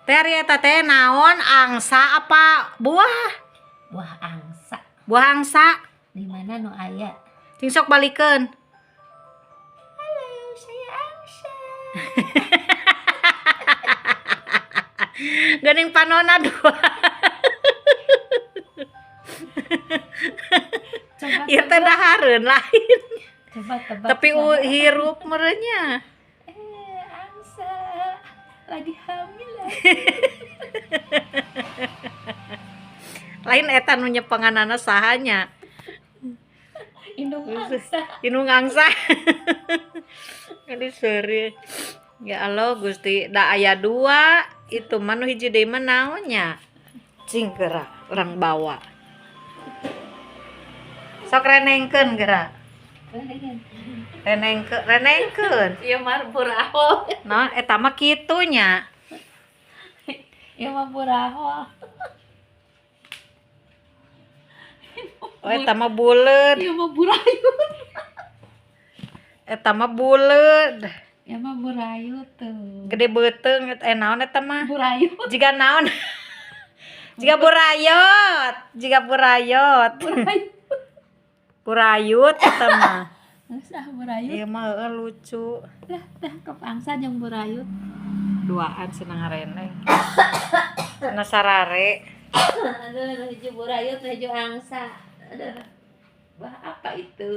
Teh ari eta teh naon, angsa apa buah? Buah angsa. Buah angsa. Di mana nu aya? Cing sok balikeun. Halo, saya angsa. Geuning panona dua. Coba Ieu teh dahareun lain. Coba tebak. Tapi hirup merenya. Angsa lagi hamil ya. Lain eta nu nyepenganana sahanya. Indung angsa. Indung angsa. Jadi seuri. Ya Allah Gusti, da aya dua itu mah nu hiji deui mah naonnya? Cing geura urang bawa. Sok renengkeun geura. Renengkeun, renengkeun. Ieu mah burahol. Naon eta mah kitu nya. Ieu mah burahol. Oh eta mah buleud. Ieu mah burayut. Eta mah buleud. Ieu mah burayut tuh. Gede beuteung naon eta mah? Burayut. Jiga naon? Jiga burayot, jiga burayot. Burayut. Burayut eta mah. Geus ah burayut. Ieu mah heueuh lucu. Lah, dah kep angsa jeung burayut. Duaan senang ngareneng. Cenah sarare. Aduh, hiji burayut, hiji angsa. Aduh. Buah apa itu?